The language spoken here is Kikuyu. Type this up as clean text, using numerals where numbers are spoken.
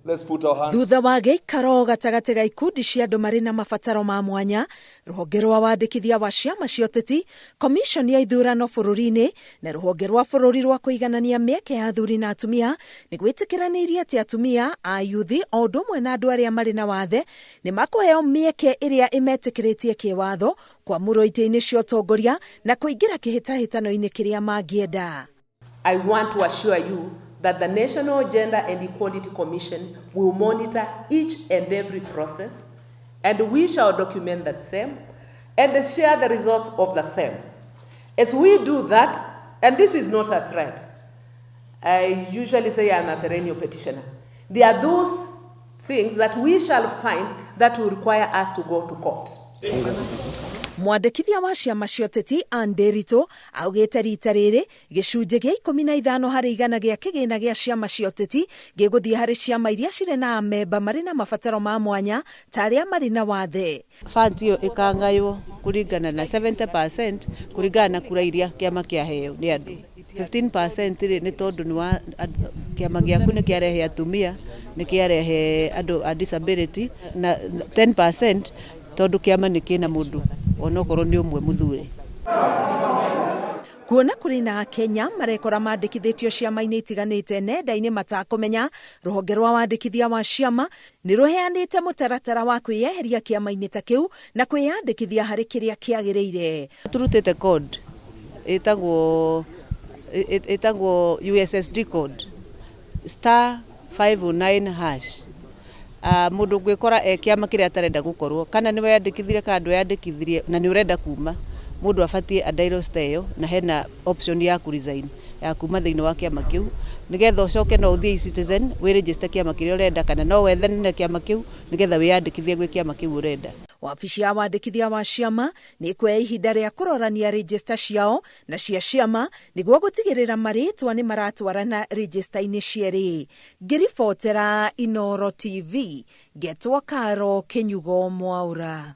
Let's put our hands. Thutha wa gĩikaro gatagatĩ ga ikundi cia andũ marĩ na mabataro ma mwanya, rũhonge rwa wandĩkithia wa ciama cia ũteti, komishoni ya ithurano bũrũri-inĩ na rũhonge rwa bũrũri rwa kũiganania mĩeke ya athuri na atumia nĩ gwĩtĩkĩranĩirie atĩ atumia, ayuthi o ũndũ ũmwe na andũ arĩa marĩ na wathe nĩ makũheo mĩeke ĩrĩa ĩmetĩkĩrĩtie kĩwatho kwamũrwo itĩ-inĩ cia ũtongoria na kũingĩra kĩhĩtahĩtano-inĩ kĩrĩa mangĩenda. I want to assure you that the National Gender and Equality Commission will monitor each and every process, and we shall document the same and share the results of the same. As we do that, and this is not a threat, I usually say I'm a perennial petitioner. There are those things that we shall find that will require us to go to court. Mwandĩkithia wa ciama cia ũteti Ann Nderitu augĩte rita rĩrĩ gĩcunjĩ gĩa 15 harĩ igana gĩa kĩgĩna gĩa ciama cia ũteti gĩgũthiĩ harĩ ciama iria cirĩ na amemba marĩ na mabataro ma mwanya ta arĩa marĩ na wathe. Funds ĩyo ĩkangaywo kũringana na 70% kũringana na kura iria kĩama kĩaheo nĩ andũ. 15% rĩ nĩ tondũ nĩ wa kĩama gĩaku nĩ kĩarehe atumia, nĩ kĩarehe andũ a disability, na 10% tondũ kĩama nĩ kĩna mũndũ onokorwo nĩ ũmwe mũthure. Kuona kũrĩ na Akenya marekora mandĩkithĩtio ciama-inĩ itiganĩte nenda-inĩ matakũmenya, rũhonge rwa wandĩkithia wa ciama nĩ rũheanĩte mũtaratara wa kwĩyeheria kĩama-inĩ ta kĩu na kwĩyandĩkithia harĩ kĩrĩa kĩagĩrĩire. Turutĩte code ĩtagwo USSD code *509#. Mũndũ ũngĩkora e kĩama kĩrĩa atarenda gũkorwo, kana nĩ weyandĩkithirie kana ndweyandĩkithirie na nĩ ũrenda kuma, mũndũ abatiĩ a dial star ĩyo na hena option ya ku resign ya kuma thĩinĩ wa kĩama kĩu, nĩgetha ũcoke no ũthiĩ eCitizen wĩ register kĩama kĩrĩa ũrenda, kana no wethane na kĩama kĩu nĩgetha wĩyandĩkithie gwĩ kĩama kĩu ũrenda. Wabici ya wandĩkithia wa ciama nĩ ĩkuoya ihinda rĩa kũrorania rejista ciao na cia ciama nĩguo gũtigĩrĩra marĩtwa nĩ maratwarana rejista-inĩ cierĩ. Ngĩribotera Inooro TV, ngetwo Karo Kĩnyugo Mwaũra.